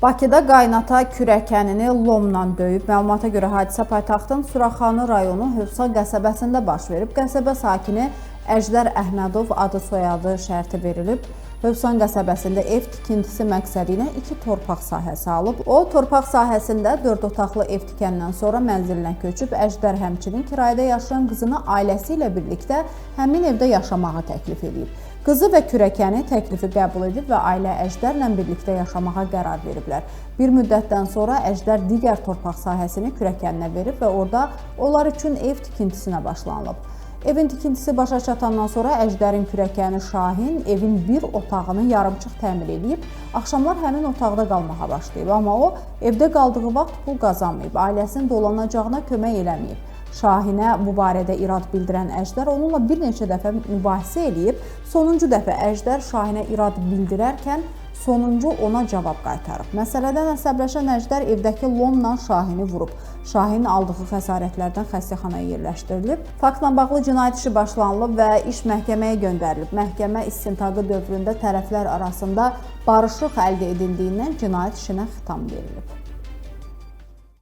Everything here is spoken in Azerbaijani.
Bakıda qaynata kürəkənini lomla döyüb. Məlumata görə hadisə paytaxtın Suraxanı rayonu Hövsan qəsəbəsində baş verib. Qəsəbə sakini Əjdər Əhmədov adı soyadı şərti verilib. Hövsan qəsəbəsində ev tikintisi məqsədi ilə 2 torpaq sahəsi alıb. O, torpaq sahəsində 4 otaqlı ev tikəndən sonra mənzilinə köçüb. Əjdər həmçinin kirayədə yaşayan qızını ailəsi ilə birlikdə həmin evdə yaşamağa təklif edib. Qızı və kürəkəni təklifi qəbul edib və ailə Əjdərlə birlikdə yaşamağa qərar veriblər. Bir müddətdən sonra Əjdər digər torpaq sahəsini kürəkəninə verib və orada onlar üçün ev tikintisinə başlanılıb. Evin tikintisi başa çatandan sonra Əjdərin kürəkəni Şahin evin bir otağını yarımçıq təmir edib, axşamlar həmin otaqda qalmağa başlayıb. Amma o, evdə qaldığı vaxt pul qazanmayıb, ailəsinin dolanacağına kömək eləməyib. Şahinə bu barədə irad bildirən Əjdər onunla bir neçə dəfə mübahisə eləyib. Sonuncu dəfə Əjdər Şahinə irad bildirərkən sonuncu ona cavab qaytarıb. Məsələdən əsəbləşən Əjdər evdəki lomla Şahini vurub. Şahin aldığı xəsarətlərdən xəstəxanaya yerləşdirilib. Faktla bağlı cinayət işi başlanılıb və iş məhkəməyə göndərilib. Məhkəmə istintaqı dövründə tərəflər arasında barışıq əldə edildiyindən cinayət işinə xitam verilib.